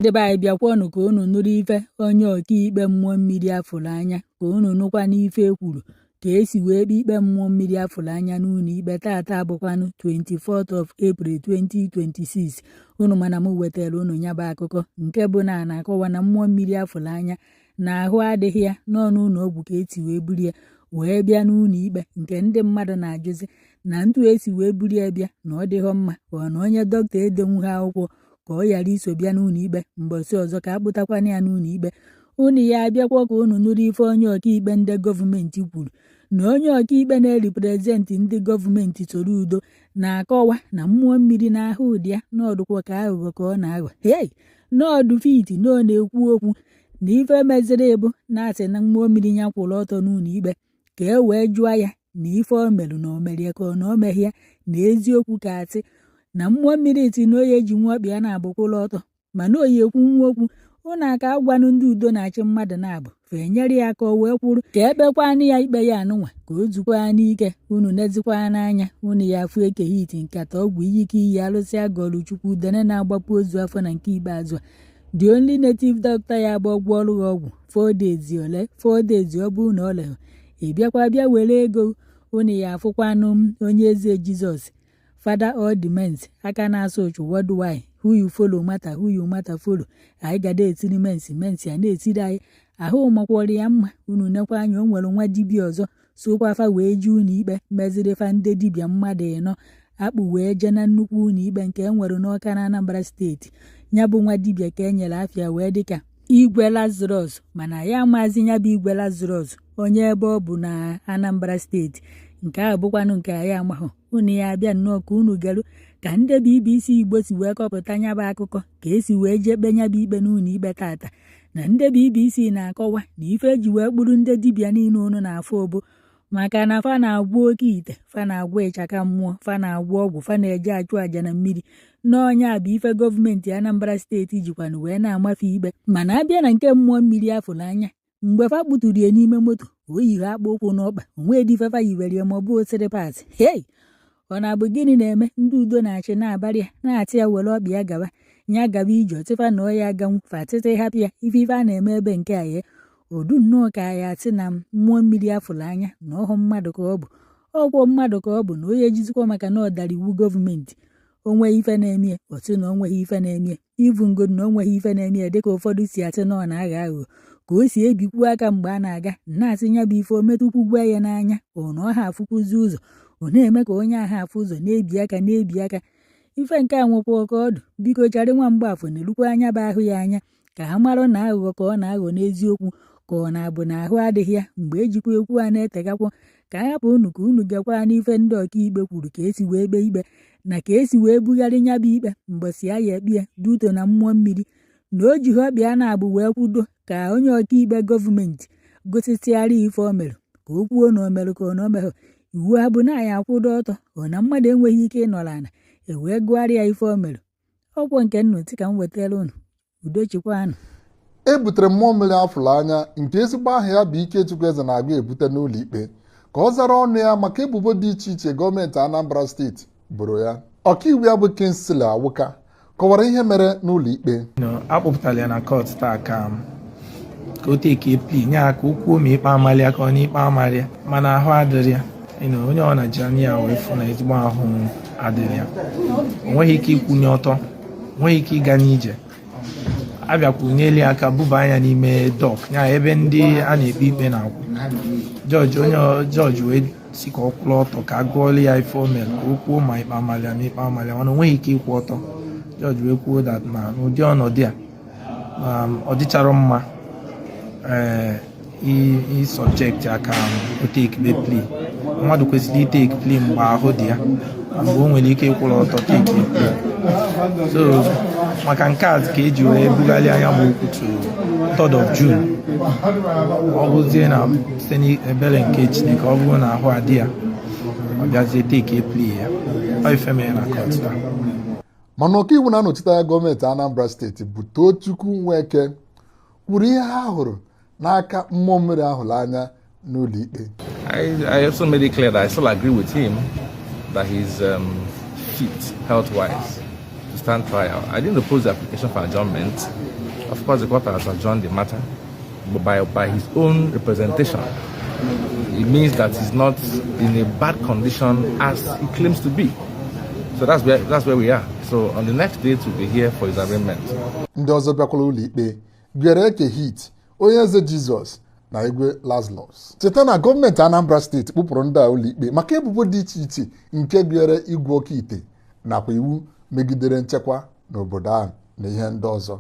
Ndị be anyị, bịakwanụ ka unu nụrụ ife onye ọkaikpe mmụọ mmiri afụrụ anya, ka unu nụkwa n'ife e kwuru ka esi wee kpee ikpe mmụọ mmiri afụrụ anya n'ụlọ ikpe taata, bụkwanụ 24th of April 2026. Unu mana m wetara unu ya bụ akụkọ nke bụ na a na-akọwa na mmụọ mmiri afụrụ anya na ahụ adịghị ya n'ọnụ ụlọ ọgwụ ka esi wee buru ya wee bịa n'ụlọ ikpe, nke ndị mmadụ na-ajụzi na ntu esi wee buru ya bịa na ọ dịghọ mma, ka ọ na onye dọkịta edenwu ha akwụkwọ ka ọ ghara iso bịa n'ụlọ ikpe mbọsị ọzọ, ka a kpụtakwana ya n'ụlọ ikpe. Unu ya abịakwa ka unu nụrụ ife onye ọkaikpe ndị gọọmenti kwuru, na onye ọkaikpe na-erepresent ndị gọọmenti Soludo na-akọwa na mmụọ mmiri n'ahụ ụdị ya n'ọdụkwa ka aghụghọ ka ọ na-aghọ. Hei, n'ọdụ fit na ọ na-ekwu okwu na ife meziri bụ na-asị na mmụọ mmiri ya kwụrụ ọtọ n'ụlọ ikpe ka e wee jụọ ya na ife o merụ na o merie ka ọ na o meghị ya na eziokwu, ka asị na mmụọ mmiri ti na oye ji nwa ọkpa ya na-abụkwụrụ ọtọ, mana oyi ekwu nwa okwu. Ụnụ aka agwanụ ndị udo na-achị mmadụ na-abụ fe nyere ya aka o wee kwuru ka ekpekwanụ ya ikpe ya anụnwa ka o zukwa n'ike. Unu nezikwa n'anya, unu ya afụ ekeghị iti nkata ọgwụ iyi ike iyi alụsị agọlụ Chukwu dene na-agbapụ ozu afọ. Na nke ikpeazụ a, the only native doctor ya bụ ọgwụ ọrụ ọgwụ 4 days ole, 4 days, ọ bụrụ na ọ leghọ ị bịakwa bịa were ego. Unu ya afụkwanụ onye eze Jizọs, father all the mens, aka na-asụ ụchụ worldwide. Who you follow matter, who you matter follow. Anyị gada etiri mens mens a na-etiri anyị ahụ makwọrọ ya mma. Unu nekwa anya, o nwere nwa dibịa ọzọ sokwa fa wee jee ụlọ ikpe meziri fa ndị dibịa mmadụ ịnọ akpụ wee jee na nnukwu ụlọ ikpe nke e nwere n'Ọka na Anambra Steeti. Ya bụ nwa dibịa ka e nyere afịa wee dịka Igwe Lazarus, mana ya amazi ya bụ Igwe Lazarus onye ebe ọ bụ na Anambra Steeti. Nke a bụkwanụ nke anyị amahụ. Unu ya abịa nnọọ ka unu gerụ ka ndị BBC Igbo si wee kọpụta nya bụ akụkọ ka esi wee jee kpe nya bụ ikpe n'ụlọ ikpe tata, na ndị BBC na-akọwa na ife eji wee kpụrụ ndị dibịa niile unu na-afụ ụbụ maka na fa na-agwọ oke ite, fa na-agwọ ịchaka mmụọ, fa na-agwọ ọgwụ, fa na-eje achụ àjà na mmiri. N'ọnya bụ ife gọọmenti Anambra Steeti jikwanụ wee na-amafe ikpe. Mana abịa na nke mmụọ mmiri afụrụ anya, mgbe fa kpụtụrụ ya n'ime moto, o yiri akpụ ụkwụ n'ọkpa onwedị ife fa yiwere ya ma ọ bụ slippers. Hei, ọ na-abụ gịnị na-eme ndị udo na-achị na-abarị ya na-atị ya were ọkpa ya gaba ya gaba ije ọtịfa na ọ ya aganwu fa tịtị hapụ ya. Ife a na-eme ebe nke a ya odu nnọọ ka ya asị na mmụọ mmiri afụrụ anya na ọhụ mmadụ ka ọ bụ, ọkwọ mmadụ ka ọ bụ, na onye ejizikwa maka na ọ dara iwu gọọmenti onwe ife na-eme ọtị na onweghị ife na-eme ivu ngodu na onweghị ife na-eme, dịka ụfọdụ si asị na ọ na-aghọ aghụghọ ka o si ebikwu aka mgbe a na-aga na-asị ya bụ ife o metụkwugwa ya n'anya ọ na ọ ha afụkwuzi ụzọ, ọ na-eme ka onye ahụ afụ ụzọ na-ebi aka na-ebi aka. Ife nke a nwekwa ọka ọdụ. Biko, charị nwa mgbafọ na-elukwa anya bụ ahụ ya anya ka ha marụ na aghụghọ ka ọ na-aghọ n'eziokwu, ka ọ na-abụ na ahụ adịghị ya mgbe ejikwa ekwu a na-etegakwa. Ka a hapụ unu ka unu gekwa n'ife ndị ọkaikpe kwuru ka esi wee kpee ikpe na ka esi wee bugharị nya bụ ikpe mbọsị a ya ekpe ya duto na mmụọ mmiri na o jighị ọkpịa na-abụ wee kwudo ka onye ọkaikpe gọọmenti gosisiara ife o mere ka o kwuo na o mere ka ọ na o meghọ. Iwu abụ na ya akwụdo ọtọ ọ na mmadụ enweghị ike ịnọrọ ala e wee gụgharịa ife o mere. Ọkwọ nke nnụ ka m wetara unu. Udo chikwanụ. E butere mmụọ mmiri afụrụ anya nke ezigbo aha ya bụ Ikechukwu Eze na-agụ ebute n'ụlọ ikpe ka ọ zara ọnụ ya maka ebubo dị iche iche gọọmenti Anambra Steeti boro ya. Ọkaiwu ya bụ Kingsley Awuka kọwara ihe mere n'ụlọ ikpe. Akpọpụtara ya na court taa ka o take plea nye ka o kwuo ma ikpe amalịa ka ọ na ikpe amalịa, mana ahụ adịrị ya. Onye ọ na-ji anya ya wee fụ na ezigbo ahụ adịrị ya. O nweghị ike ịkwụnye ọtọ, o nweghị ike ịga n'ije. Abịakwuru n'elu aka buba anya n'ime dock ya ebe ndị a na-ekpe ikpe na-akwụ. Jọji, onye jọji wee si ka ọ kwụrụ ọtọ ka a gụọrọ ya ife o mere, ka o kwuo ma ikpe amalịa ma ikpe amalịa, mana o nweghị ike ịkwụ ọtọ. Jọji wee kwuo that na n'ụdị ọnọdụ a ọ dịchara mma ee i subject ya ka o take plea. Mmadụ kwesịrị itake plea mgbe ahụ dị ya, mgbe o nwere ike ịkwụrụ ọtọ take plea. So maka nke a ka eji wee bugharị anya bụ okwu to 3rd of June. Ọ bụzie na site n'ebere nke Chineke, ọ bụrụ na ahụ adị ya, ọ bịazie take plea ya. Ọ ife mere na court taa. Mana ọkaiwu na-anọchite anya gọọmenti Anambra Steeti bụ Tochukwu Nweke kwuru ihe ha hụrụ n'aka mmụọ mmiri ahụrụ anya n'ụlọ ikpe. I also made it clear that I still agree with him that he's fit health-wise to stand trial. I didn't oppose the application for adjournment. Of course, the court has adjourned the matter, but by his own representation, it means that he's not in a bad condition as he claims to be. So that's where we are. So on the next date, we'll be here for his arraignment. Ndị ọzọ bịakwara ụlọ ikpe gụnyere Eke Hit, Onye Eze Jizọs na Igwe Lazarus. Cheta na gọọmenti Anambra Steeti kpụpụrụ ndị a ụlọikpe maka ebubo dị iche iche nke gụnyere igwu oke ite nakwa iwu megidere nchekwa n'obodo ahụ na ihe ndị ọzọ.